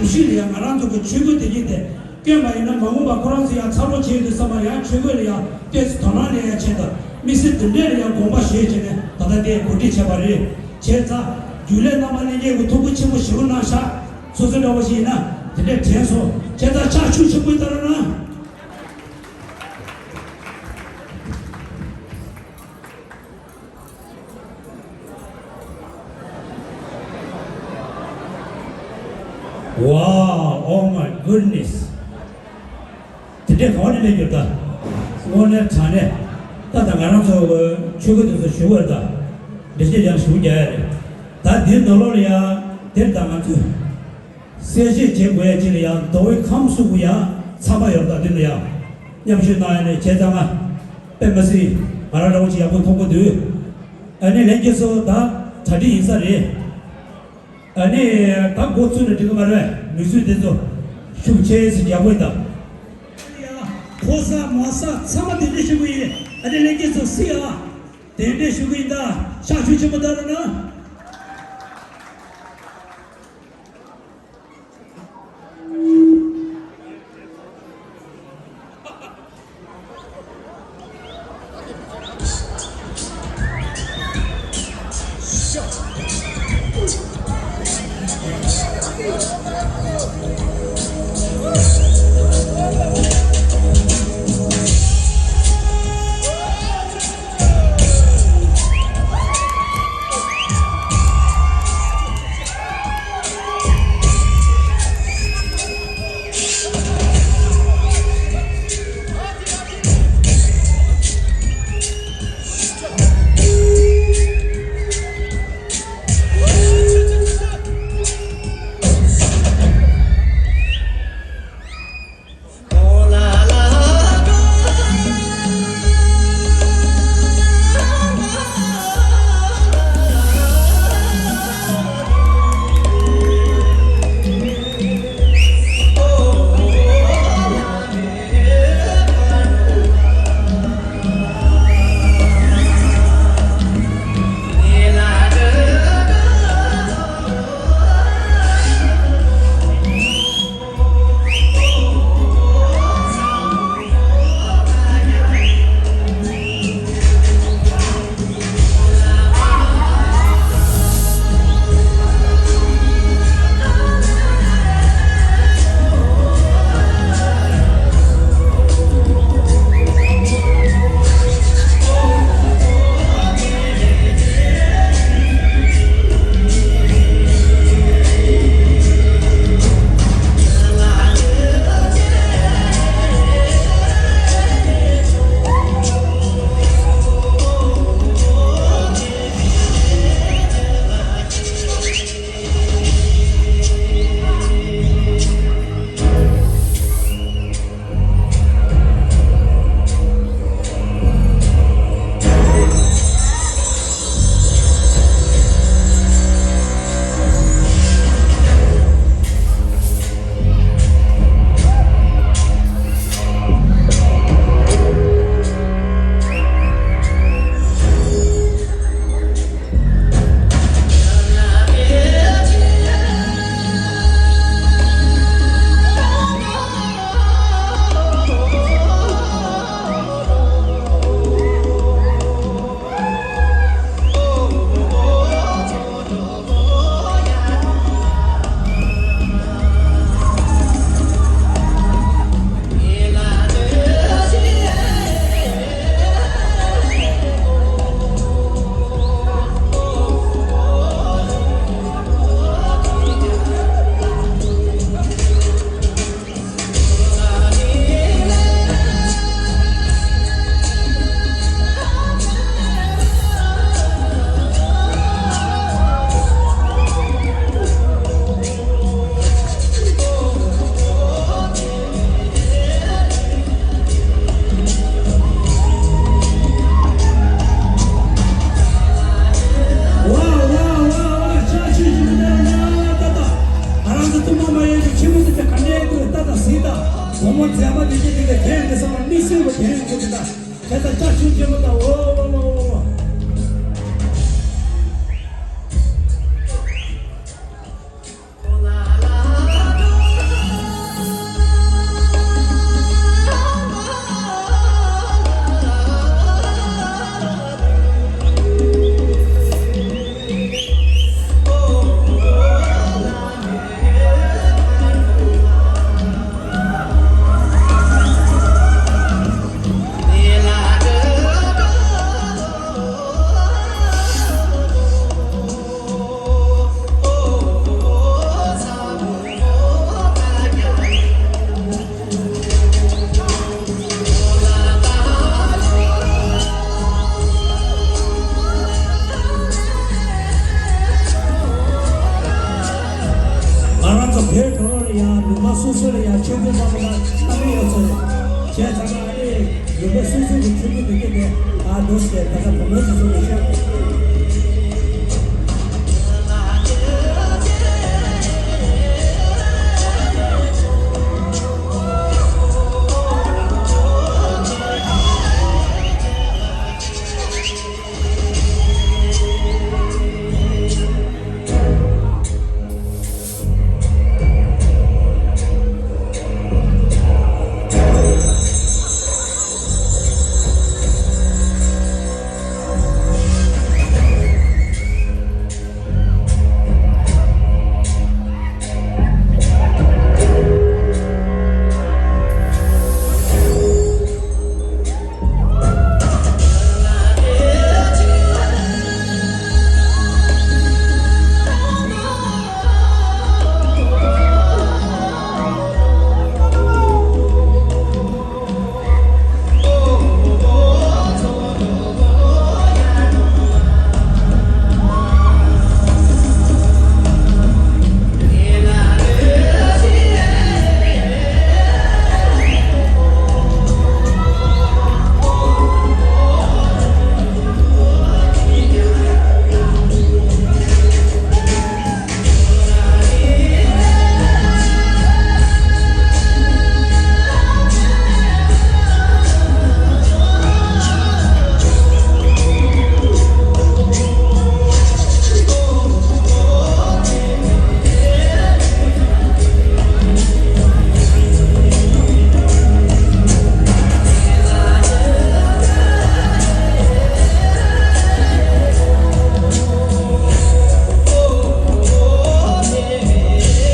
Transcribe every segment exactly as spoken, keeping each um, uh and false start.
གཞི་ལ་ཡང་ང་རང་ཚོ་གི་ཆོས་གོས་དེ་གཉིས་དེ་བསྐྱོན་པ་ཡིན་ན། མ་འོངས་པ་ཁོ་རང་ཚོ་ཡང་འཚར་ལོངས་བྱེད་དུས་ཙམ་པ་ཡང་ཆོས་གོས་ལ་ཡང་ཏོག་ཙམ་དོ་སྣང་སླེབས་ཡ་ཆེད་དུ། དམིགས་བསལ་འདི་འདྲས་ལ་ཡང་དགོངས་པ་བཞེས་བྱས་ནས་ད་ལྟ་འདི་གོ་སྒྲིག་བྱས་པ་རེད། བྱས་ཙང་རྒྱུན་ལས་རྣམ་པ་ལྷན་རྒྱས་ཀྱི་ཐུགས་ཁུར་ཆེན་པོ་ཞེ་པོ་གནང་ཤག་སོ་སོ་འདྲ་བོ་ཞིག་ཡིན་ན་དེ་འདྲས་དྲན་སོང་། བྱས་ཙང་ཕྱག་ཤུགས་ཆེན་པོ་བཏང་རོགས་གནང་། Wow, oh my goodness. དེ་འདྲས་ག་བ་ནས་སླེབས་ཡོད་ད། དངོས་གནས་དྲང་གནས། ད་ལྟ་ང་རང་ཚོ་ཆོས་གོས་དེ་ཚོ་ཞུ་བར་ད། འགྲེལ་བཤད་ཀྱང་ཞུ་རྒྱག་ཡ་རེད། ད་འདིའི་ནང་ལོགས་ལ་ཡང་དེར་ད་ང་ཚོས་གསལ་བཤད་བྱེད་དགོས་ཡ་ཅིག་ལ་ཡང་མདོ་དབུས་ཁམས་གསུམ་གྱི་ཡང་ཚང་མ་ཡོད་ད། འདི་ལ་ཡང་མཉམ་ཞུགས་གནང་ཡ་ནས་བྱས་ཙང་ང་དཔེ་མི་སྲིད་ང་རང་འདྲ་བོ་ཅིག་ཡག་པོ་མཐོང་གི་འདུག་ཨ་ནི་ལྷན་རྒྱས་ཚོ་ད་གྲ་སྒྲིག་ཡིན་ས་རེད། ཨ་ནི་ད་འགོ་ཚུགས་ན་འགྲིག་གི་མ་རེད། མི་སུས་དེ་ཚོ་ཤུགས་ཆེ་ཟེར་ཡག་པོ་ཡིན་ད། གོ་ས་མ་ས་ཚང་མ་གདན་འདྲེན་ཞུ་གི་ཡིན། ཨ་ནི་ལྷན་རྒྱས་ཚོ་སྲིད་ཨ། གདན་འདྲེན་ཞུ་གི་ཡིན་ད། ཕྱག་ཤུགས་ཆེན་པོ་གནང་རོགས་གནང་། ཝ་ཝ་ཝ་ཝ། ཕྱག་ཤུལ་ཞིག་མི་འདྲ་ན་ཏ་ཏ། ང་རང་ཚོ་ཐུགས་མ་མ་ཡིན་པའི་ཁྱིམ་མི་ཚོ་ག་འདྲའི་འདུག་ཏ་ཏ་གཟིགས་དང་། བུ་མོ་མཛེས་མ་དེ་གྱད་དེ་གྱད་གྱད་འདི་སོང་ལ་མིག་སེར་པོ་གྱད་འདུག་ཏ། དེ་ལྟར་ཕྱག་ཤུལ་ཞིག་མི་འདྲ། ཝ་ཝ་ཝ་ཝ་ཝ། སོ་སོ་ལ་ཡང་ཆོས་འབྱོར་པ་ལ་ལྟ་མི་ཡོད་ཚོད་རེད། བྱས་ཙང་ཨ་ནི་ཡུལ་པ་སོ་སོ་གི་ཆོས་འབྱོར་དུ་སྐྱེས་ཏེ་ཨ་འདུག་ཟེར་ད་ལྟ་བུ་མོ་ཞིག་སོང་ནས་ཤོད།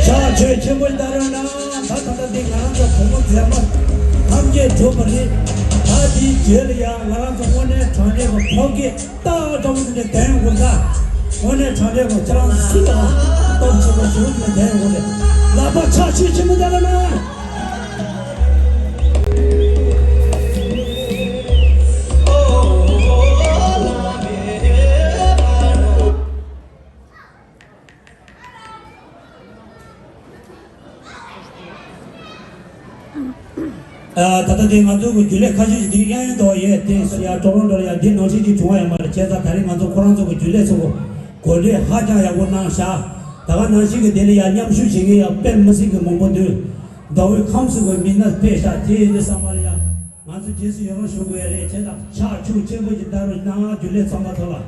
ཕྱག་མཆོད་ཆེན་པོ་ཞིག་གནང་རོགས་གནང་། ད་ད་ལྟ་འདི་ང་རང་ཚོ་བུ་མོ་མཛེས་མ་ཐམས་ཅད་གྲུབ་པ་རེད། ད་འདིའི་རྗེས་ལ་ཡང་ང་རང་ཚོ་དངོས་གནས་དྲང་གནས་ཀྱི་ཕོ་སྐྱེས་སྟག་འདྲ་བོ་དེ་འདྲ་ལྡན་དགོས་ད། དངོས་གནས་དྲང་གནས་ཀྱི་ཁྱེད་རང་སུ་ལ་སྟོབས་ཆེན་པོ་ཞེ་པོ་དེ་འདྲ་ལྡན་དགོས་རེད། ལག་པ་ཕྱག་མཆོད་ཆེན་པོ་བརྒྱབ་ལ་ན། ཨ། ད་ལྟ་དེ་ང་ཚོ་གི་རྒྱུན་ལས་ཁ་ཤས་ཤིག་འདི་གཡས་གཡོན་དུ་ཡོད། དེ་ཡ་ཀྲོ་རོན་ཀྲོ་ལ་ཡ་འདི་ནང་བཞིན་གྱི་བྱུང་བ་ཡོད་མ་རེད། བྱས་ཙང་ད་རེས་ང་ཚོ་ཁོ་རང་ཚོ་གི་རྒྱུན་ལས་ཚོ་གི་གོ་སྒྲིག་ཧ་ཅང་ཡག་པོ་གནང་ཤག་ད་ག་ནང་བཞིན་གྱི་དེ་ལ་ཡ་མཉམ་ཞུགས་བྱེད་མཁན་ཡ་དཔེ་མི་སྲིད་ཀྱི་མང་པོ་འདུག་ཟླ་བའི་ཁམས་སུ་གི་མི་སྣ་ཕེབས་ཤག་དེ་ཡིན་དུས་ཙམ་པ་ལ་ཡ་ང་ཚོ་རྗེས་སུ་ཡི་རང་ཞུ་དགོས་ཡ་རེད། བྱས་ཙང་ཕྱག་མཆོད་ཆེན་པོ་ཞིག་གནང་རོགས་གནང་། རྒྱུན་ལས་ཚང་མ་ཐོག་ལ།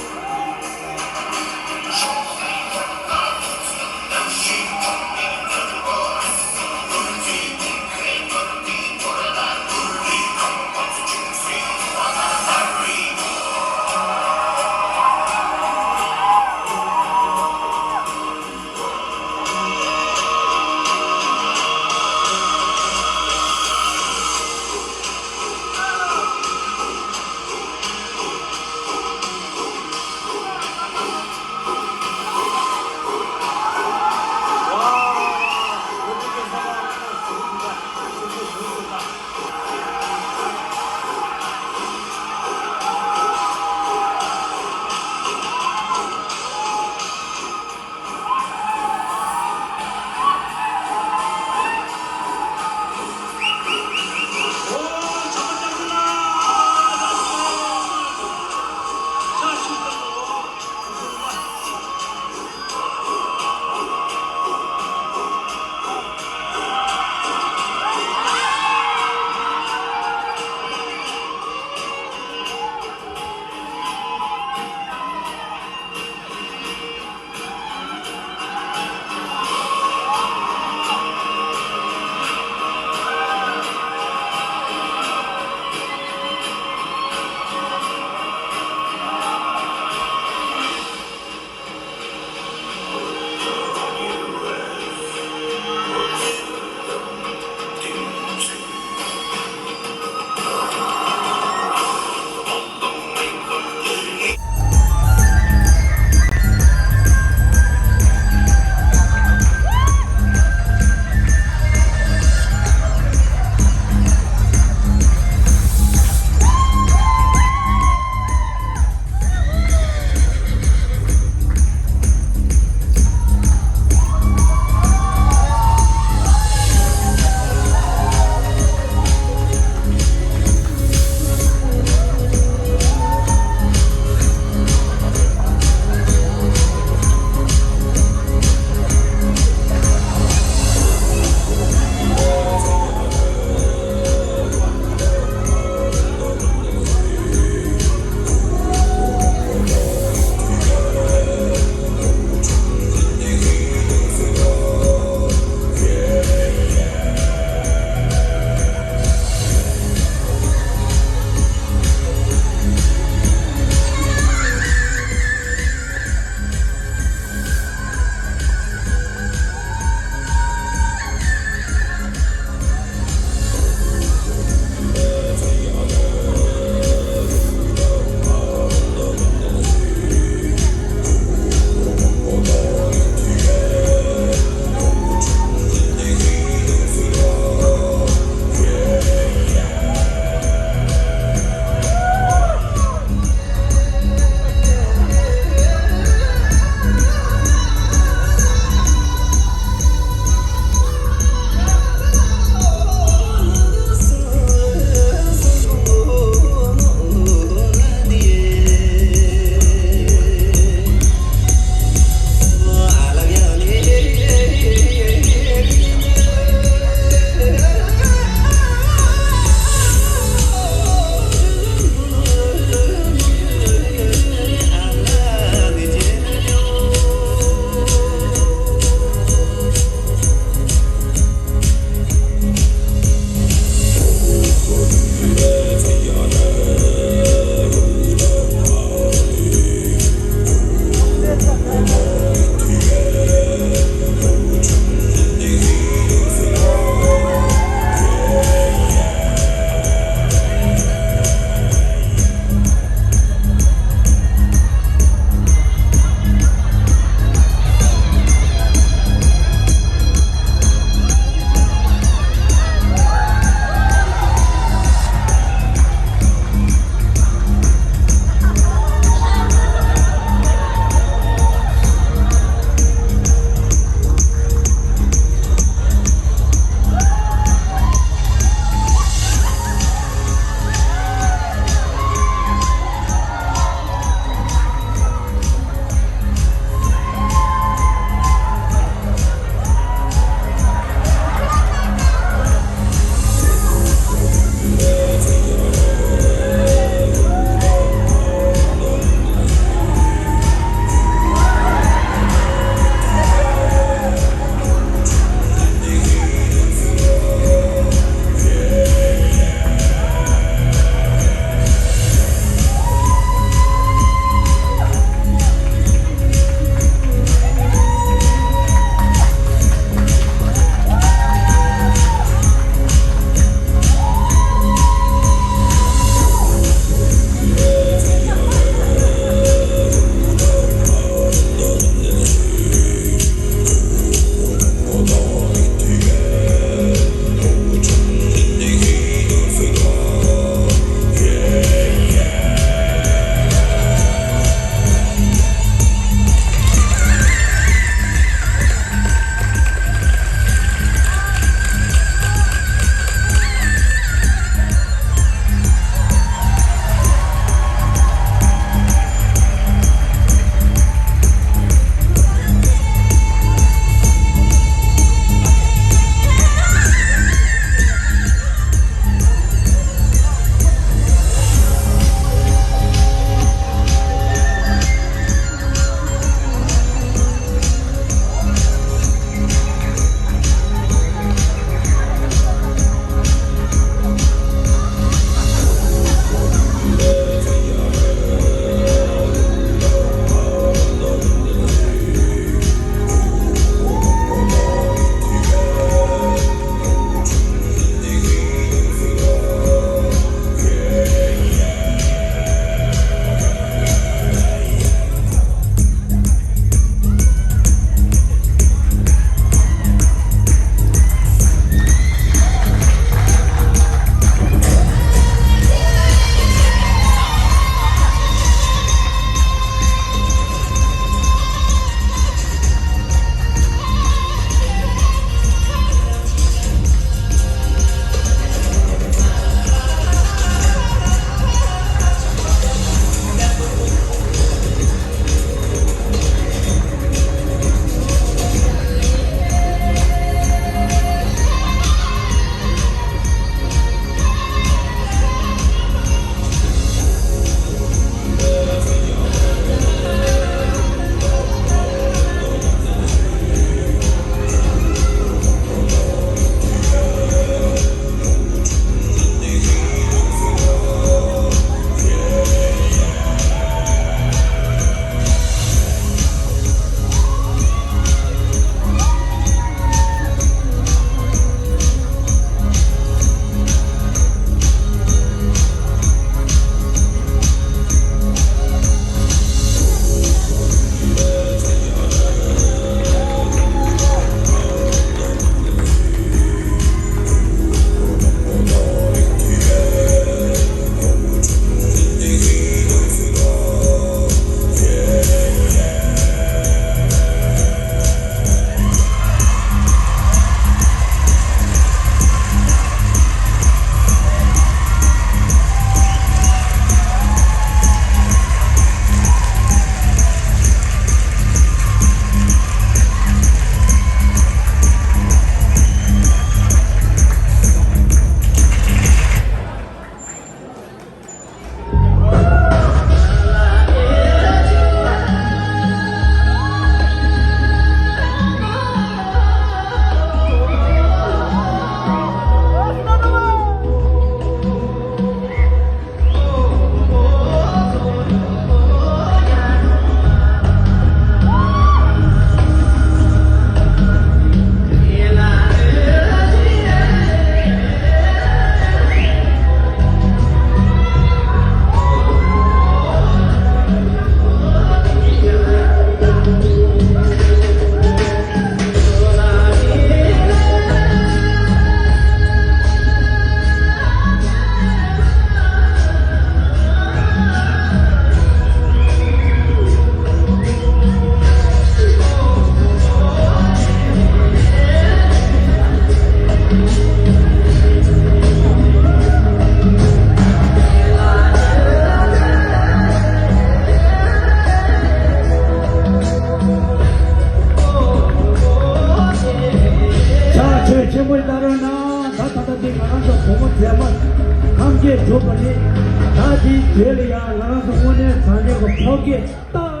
ད་དེའི་རྗེས་ལ་ཡང་ང་རང་ཚོ་དངོས་གནས་དྲང་གནས་ཀྱི་ཕོ་སྐད་ཏག